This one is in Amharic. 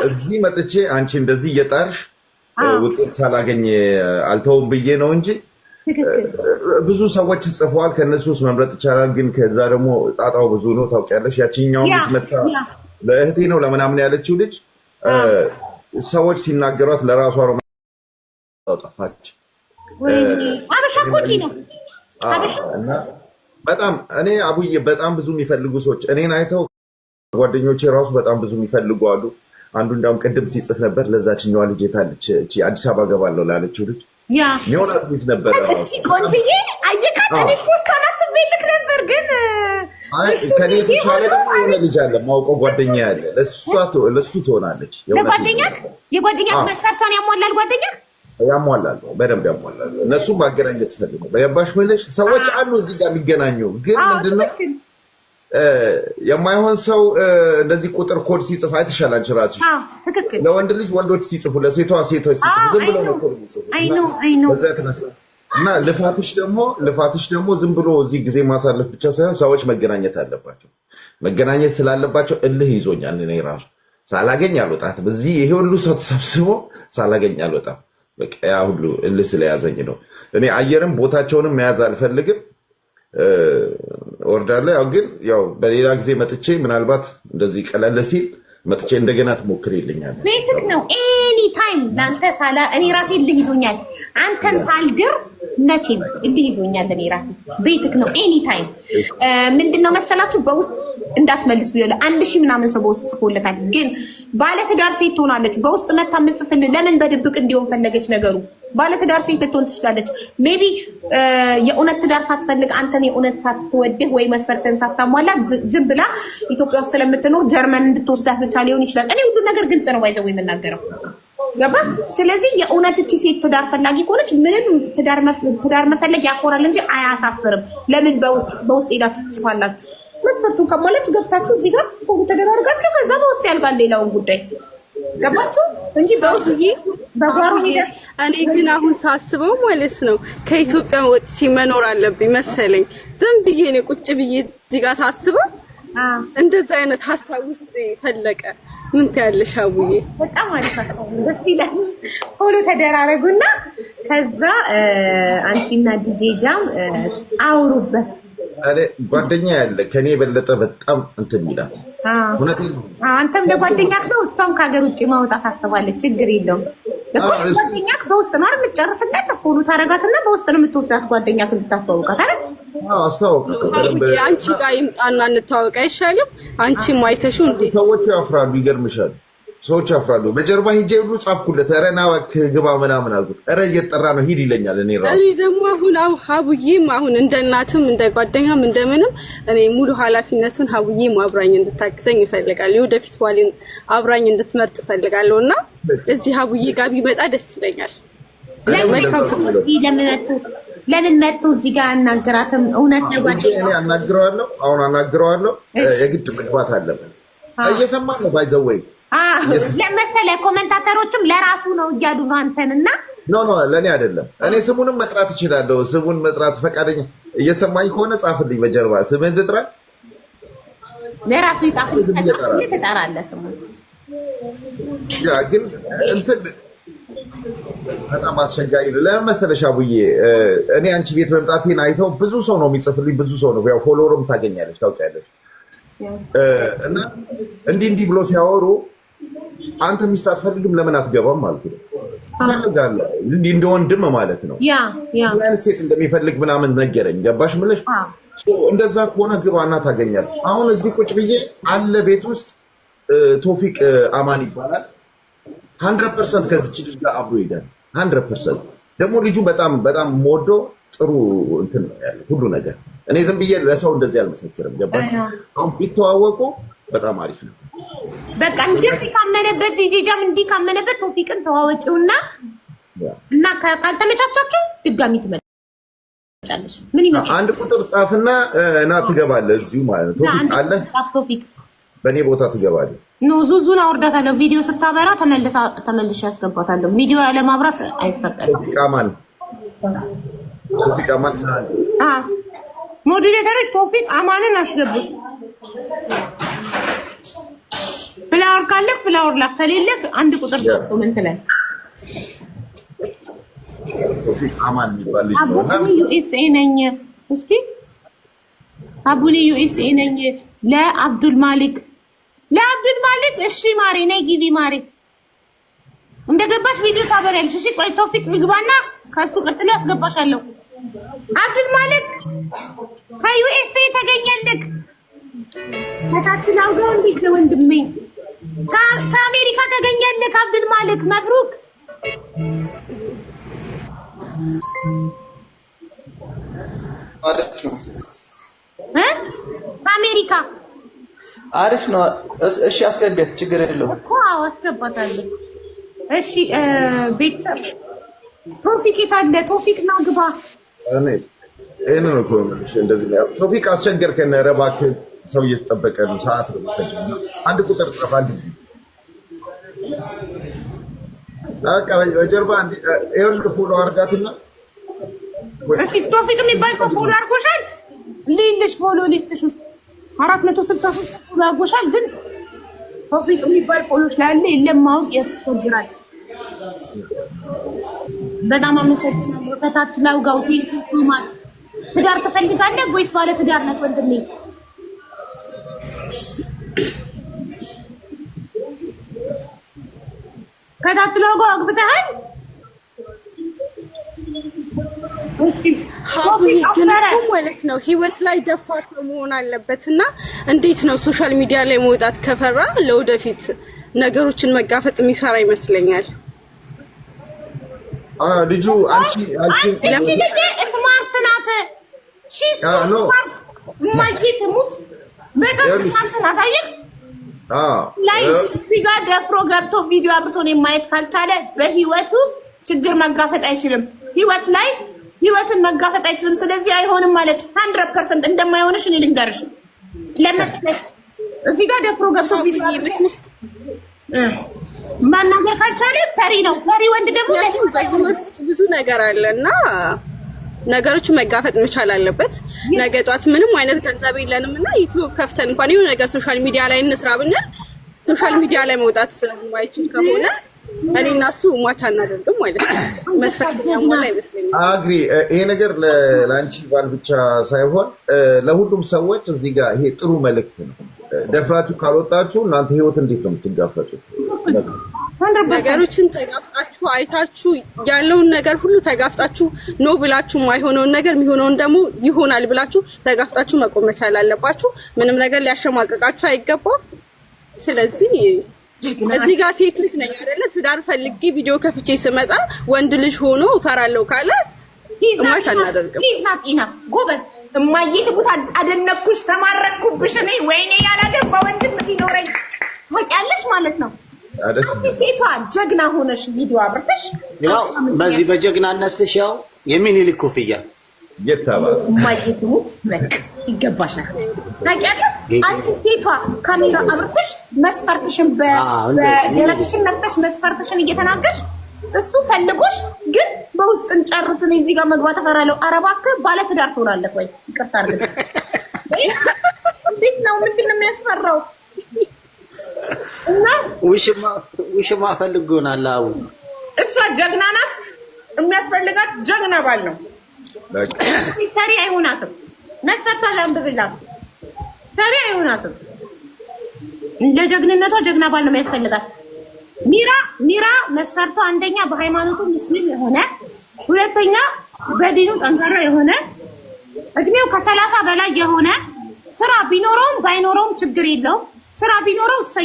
እዚህ መጥቼ አንቺ እንደዚህ እየጣርሽ ውጤት ሳላገኝ አልተውም ብዬ ነው እንጂ ብዙ ሰዎች ጽፈዋል። ከነሱ ውስጥ መምረጥ ይቻላል። ግን ከዛ ደግሞ ጣጣው ብዙ ነው ታውቂያለሽ። ያቺኛው ልጅ መታ ለእህቴ ነው ለምናምን ያለችው ልጅ ሰዎች ሲናገሯት ለራሷ ነው ጠፋች። አበሻ እኮ እንዲህ ነው። እና በጣም እኔ አቡዬ በጣም ብዙ የሚፈልጉ ሰዎች እኔን አይተው ጓደኞቼ ራሱ በጣም ብዙ የሚፈልጉ አሉ። አንዱ እንዳውም ቅድም ሲጽፍ ነበር ለዛችኛዋ ልጅ የታለች እቺ አዲስ አበባ ገባለሁ ላለችው ልጅ የሆናት ልጅ ነበር። እቺ ቆንጅዬ አየካት። እኔ እኮ እሷን አስቤልክ ነበር ግን አይ ከኔ የተሻለ ደግሞ የሆነ ልጅ አለ ማውቀው ጓደኛ ያለ ለሱ ትሆናለች። ለጓደኛክ የጓደኛክ መስፈርቷን ያሟላል። ጓደኛክ ያሟላል፣ በደንብ ያሟላል። እነሱ ማገናኘት ፈልጉ በገባሽ ምልሽ ሰዎች አሉ እዚህ ጋር የሚገናኙ። ግን ምንድነው የማይሆን ሰው እንደዚህ ቁጥር ኮድ ሲጽፍ አይተሻል አንቺ ራስሽ። ትክክል። ለወንድ ልጅ ወንዶች ሲጽፉ፣ ለሴቷ ሴቶች ሲጽፉ ዝም ብለው ነው ኮድ ሲጽፉ። አይ ኖ በዛ የተነሳ እና ልፋትሽ ደግሞ ዝም ብሎ እዚህ ጊዜ ማሳለፍ ብቻ ሳይሆን ሰዎች መገናኘት አለባቸው። መገናኘት ስላለባቸው እልህ ይዞኛል። እኔ ራሱ ሳላገኝ አልወጣትም። እዚህ ይሄ ሁሉ ሰው ተሰብስቦ ሳላገኝ አልወጣም። በቃ ያ ሁሉ እልህ ስለያዘኝ ነው። እኔ አየርም ቦታቸውንም መያዝ አልፈልግም። ወርዳለሁ። ያው ግን ያው በሌላ ጊዜ መጥቼ ምናልባት እንደዚህ ቀለል ሲል መጥቼ እንደገና ትሞክሪልኛለሽ። ቤትክ ነው any time ላንተ ሳላ እኔ ራሴ እልህ ይዞኛል። አንተን ሳልድር መቼም እልህ ይዞኛል። እኔ ራሴ ቤትክ ነው any time። ምንድነው መሰላችሁ በውስጥ እንዳትመልስ ቢሆን 1000 ምናምን ሰው በውስጥ ጽፎለታል። ግን ባለትዳር ሴት ትሆናለች በውስጥ መታ የምትጽፍልህ ለምን በድብቅ እንዲሆን ፈለገች ነገሩ? ባለትዳር ሴት ልትሆን ትችላለች። maybe የእውነት ትዳር ሳትፈልግ አንተን የእውነት ሳትወድህ ወይ መስፈርተን ሳታሟላ ዝም ብላ ኢትዮጵያ ውስጥ ስለምትኖር ጀርመን እንድትወስዳት ብቻ ሊሆን ይችላል። እኔ ሁሉ ነገር ግልጽ ነው ባይዘው የምናገረው ገባ። ስለዚህ የእውነት እቺ ሴት ትዳር ፈላጊ ከሆነች ምንም ትዳር መፈለግ ያኮራል እንጂ አያሳፍርም። ለምን በውስጥ ሄዳችሁ ትጽፋላችሁ? መስፈርቱን ከሟላች ገብታችሁ እዚህ ጋር follow ተደራርጋችሁ ከዛ በውስጥ ያልቃል ሌላውን ጉዳይ ገባችሁ እንጂ በውስጥ በጓሮ ሄደ። እኔ ግን አሁን ሳስበው ማለት ነው ከኢትዮጵያ ወጥቼ መኖር አለብኝ መሰለኝ። ዝም ብዬ እኔ ቁጭ ብዬ እዚህ ጋር ሳስበው እንደዛ አይነት ሀሳብ ውስጥ ፈለቀ። ምን ትያለሽ አቡዬ? በጣም አሪፍ ሀሳብ ነው። ደስ ይላል። follow ተደራረጉና ከዛ አንቺና ዲጄ ጃም አውሩበት። እኔ ጓደኛ ያለ ከኔ የበለጠ በጣም እንትን ይላል። እውነቴን ነው። አንተም ለጓደኛክ ነው፣ እሷም ከሀገር ውጭ ማውጣት አስባለች። ችግር የለውም እኮ ጓደኛክ በውስጥ ነው የምትጨርስለት። follow ታረጋትና በውስጥ ነው የምትወስዳት ጓደኛክ እንድታስተዋውቃት አይደል? አዎ አስተዋውቃት። አንቺ ጋር ይምጣና እንተዋወቅ አይሻልም? አንቺም አይተሽው እንዴ ሰዎች ያፍራሉ። ይገርምሻል፣ ሰዎች ያፍራሉ። በጀርባ ሂጄ ሁሉ ጻፍኩለት። ኧረ ና እባክህ ግባ ምናምን አልኩት። ኧረ እየጠራ ነው ሂድ ይለኛል። እኔ ራሱ እኔ ደግሞ አሁን ሀቡዬም አሁን እንደ እናትም እንደ ጓደኛም እንደምንም እኔ ሙሉ ኃላፊነቱን ሀቡዬም አብራኝ እንድታግዘኝ እፈልጋለሁ። የወደፊት ባሌን አብራኝ እንድትመርጥ እፈልጋለሁ እና እዚህ ሀቡዬ ጋር ቢመጣ ደስ ይለኛል። ለምን መጥቶ እዚህ ጋር አናግራትም? እውነት ነው ጓደኛ እኔ አናግረዋለሁ። አሁን አናግረዋለሁ። የግድ መግባት አለበት። እየሰማን ነው by the way ለመሰለ commentator ኦችም ለራሱ ነው እያሉ ነው አንተን እና no no ለኔ አይደለም። እኔ ስሙንም መጥራት እችላለሁ። ስሙን መጥራት ፈቃደኛ እየሰማኝ ከሆነ ጻፍልኝ በጀርባ ስምህን ልጥራ። ለራሱ ይጻፍልኝ ትጠራለህ ስሙን። ያ ግን እንትን በጣም አስቸጋሪ ነው። ለምን መሰለሽ አቡዬ እኔ አንቺ ቤት መምጣቴን አይተው ብዙ ሰው ነው የሚጽፍልኝ። ብዙ ሰው ነው ያው follower ም ታገኛለሽ ታውቂያለሽ። እና እንዲህ እንዲህ ብሎ ሲያወሩ አንተ ሚስት አትፈልግም ለምን አትገባም ማለት ነው። እፈልጋለሁ እንዲህ እንደ ወንድም ማለት ነው። yeah yeah ምን አይነት ሴት እንደሚፈልግ ምናምን ነገረኝ። ገባሽ ምልሽ? እንደዛ ከሆነ ግባና ታገኛለህ። አሁን እዚህ ቁጭ ብዬ አለ ቤት ውስጥ ቶፊቅ አማን ይባላል። 100% ከዚች ልጅ ጋር አብሮ ይሄዳል። 100% ደግሞ ልጁ በጣም በጣም ሞዶ ጥሩ እንትን ነው ያለው ሁሉ ነገር። እኔ ዝም ብዬ ለሰው እንደዚህ አልመሰክርም። ገባሽ? አሁን ቢተዋወቁ በጣም አሪፍ ነው። በቃ እንደዚህ ካመነበት ዲጄ ጃም እንዲህ ካመነበት ቶፊቅን ተዋወጪውና እና ካልተመቻቻችሁ ድጋሚ ትመጫለሽ። ምን ይመስላል? አንድ ቁጥር ጻፍና እና ትገባለህ እዚሁ ማለት ነው። ቶፊቅ አለ፣ ቶፊቅ በእኔ ቦታ ትገባለህ። no ዙዙን አወርዳታለሁ። ቪዲዮ ስታበራ ተመልሼ አስገባታለሁ። ቪዲዮ ያለማብራት አይፈቀድም። ቶፊቅ አማን፣ ቶፊቅ አማን። moderator ኦች ቶፊቅ አማንን አስገቡት። flower Flower ካለ flower ላክ፣ ከሌለህ አንድ ቁጥር comment ላይ። ቶፊቅ አማን የሚባል ልጅ ነው እና አቡኔ USA ነኝ። እስኪ አቡኔ USA ነኝ። ለአብዱል ማሊክ፣ ለአብዱል ማሊክ። እሺ ማሬ ነይ ግቢ ማሬ። እንደገባሽ ቪዲዮ ታበሪያለሽ። እሺ ቆይ ቶፊቅ ምግባና ከሱ ቀጥሎ አስገባሻለሁ። አብዱል ማሊክ ከ USA ተገኘልክ። ከታች ላውጋው እንዴት ወንድሜ ከአሜሪካ ተገኘልክ። አብዱል ማሊክ مبروك። አሪፍ ነው እ ከአሜሪካ አሪፍ ነው። እሺ አስገቢያት፣ ችግር የለውም እኮ። አዎ አስገባታለሁ። እሺ ቤተሰብ ቶፊቅ የት አለ? ቶፊቅ ና ግባ። እኔ ይሄንን እኮ ነው የምልሽ። እንደዚህ ነው ቶፊቅ፣ አስቸገርከን። ኧረ እባክህ ሰው እየተጠበቀ ነው፣ ሰዓት ነው የምትፈጀው። አንድ ቁጥር ጻፍ። አንድ ጊዜ በቃ በጀርባ ይኸውልህ፣ follow አድርጋትና እስኪ ቶፊቅ የሚባል ሰው follow አድርጎሻል? ልይልሽ follow list ሽ ውስጥ 463 follow አድርጎሻል። ግን ቶፊቅ የሚባል follow ሽ ላይ አለ የለም ማወቅ ያስቸግራል። በጣም አመሰግናለሁ። ከታች ላውጋው። Thank you so much። ትዳር ትፈልጋለህ ወይስ ባለ ትዳር ነህ ወንድሜ? ከታች ላውጋው አግብተሃል? እሺ ሀቡዬ ግን እኮ ማለት ነው ህይወት ላይ ደፋር ሰው መሆን አለበት እና እንዴት ነው social media ላይ መውጣት ከፈራ ለወደፊት ነገሮችን መጋፈጥ የሚፈራ ይመስለኛል። ልጁ አንቺ አንቺ አንቺ ልጅ smart ናት። She No. Smart እማዬ ትሙት በጣም smart ናት። አየህ ላይ እዚህ ጋር ደፍሮ ገብቶ ቪዲዮ አብርቶ እኔን ማየት ካልቻለ በህይወቱ ችግር መጋፈጥ አይችልም። ህይወት ላይ ህይወትን መጋፈጥ አይችልም። ስለዚህ አይሆንም ማለት 100% እንደማይሆንሽ እኔ ልንገርሽ። ለመሰለሽ እዚህ ጋር ደፍሮ ገብቶ ቪዲዮ አብርቶ ማናገር ካልቻለ ፈሪ ነው። ፈሪ ወንድ ደግሞ ምክንያቱም በህይወት ውስጥ ብዙ ነገር አለ እና ነገሮችን መጋፈጥ መቻል አለበት። ነገ ጧት ምንም አይነት ገንዘብ የለንም እና ዩቲዩብ ከፍተን እንኳን የሆነ ነገር social media ላይ እንስራ ብንል social media ላይ መውጣት ስለማይችል ከሆነ እኔ እና እሱ match አናደርግም ማለት ነው። መስፈርት ያሟላ አይመስለኝም። Agree። ይሄ ነገር ለአንቺ ባል ብቻ ሳይሆን ለሁሉም ሰዎች እዚህ ጋር ይሄ ጥሩ መልእክት ነው። ደፍራችሁ ካልወጣችሁ እናንተ ህይወት እንዴት ነው የምትጋፈጡት? ነገሮችን ተጋፍጣችሁ አይታችሁ ያለውን ነገር ሁሉ ተጋፍጣችሁ no ብላችሁ የማይሆነውን ነገር የሚሆነውን ደግሞ ይሆናል ብላችሁ ተጋፍጣችሁ መቆም መቻል አለባችሁ። ምንም ነገር ሊያሸማቀቃችሁ አይገባም። ስለዚህ እዚህ ጋር ሴት ልጅ ነኝ አይደለ? ትዳር ፈልጌ ቪዲዮ ከፍቼ ስመጣ ወንድ ልጅ ሆኖ እፈራለሁ ካለ match አናደርግም። He's not enough። ጎበዝ እማዬ ትሙት አደነኩሽ፣ ተማረኩብሽ። እኔ ወይኔ ያላገባ ወንድም ቢኖረኝ ታውቂያለሽ ማለት ነው። አይደል? አንቺ ሴቷ ጀግና ሆነሽ ቪዲዮ አብርተሽ ያው በዚህ በጀግናነትሽ ያው የሚኒሊክ ኮፍያ የተባለ እማዬ ትሙት በቃ ይገባሻል። ታውቂያለሽ አንቺ ሴቷ ካሜራ አብርተሽ መስፈርትሽን በደረትሽን ነፍተሽ መስፈርትሽን እየተናገርሽ እሱ ፈልጎሽ ግን በውስጥ እንጨርስ፣ እኔ እዚህ ጋር መግባት እፈራለሁ። ኧረ እባክህ ባለ ትዳር ትሆናለህ ወይ? ይቅርታ አድርግልኝ። እንዴት ነው? ምንድን ነው የሚያስፈራው? እና ውሽማ ውሽማ ፈልጎናል። አቡ እሷ ጀግና ናት። የሚያስፈልጋት ጀግና ባል ነው። ሰሪ አይሆናትም። መስፈርቷ ላንብብላት። ሰሪ አይሆናትም። እንደ ጀግንነቷ ጀግና ባል ነው የሚያስፈልጋት። ሚራ ሚራ መስፈርቷ አንደኛ በሃይማኖቱ ሙስሊም የሆነ፣ ሁለተኛ በዲኑ ጠንካራ የሆነ፣ እድሜው ከ30 በላይ የሆነ፣ ስራ ቢኖረውም ባይኖረውም ችግር የለውም። ስራ ቢኖረው እሰይ።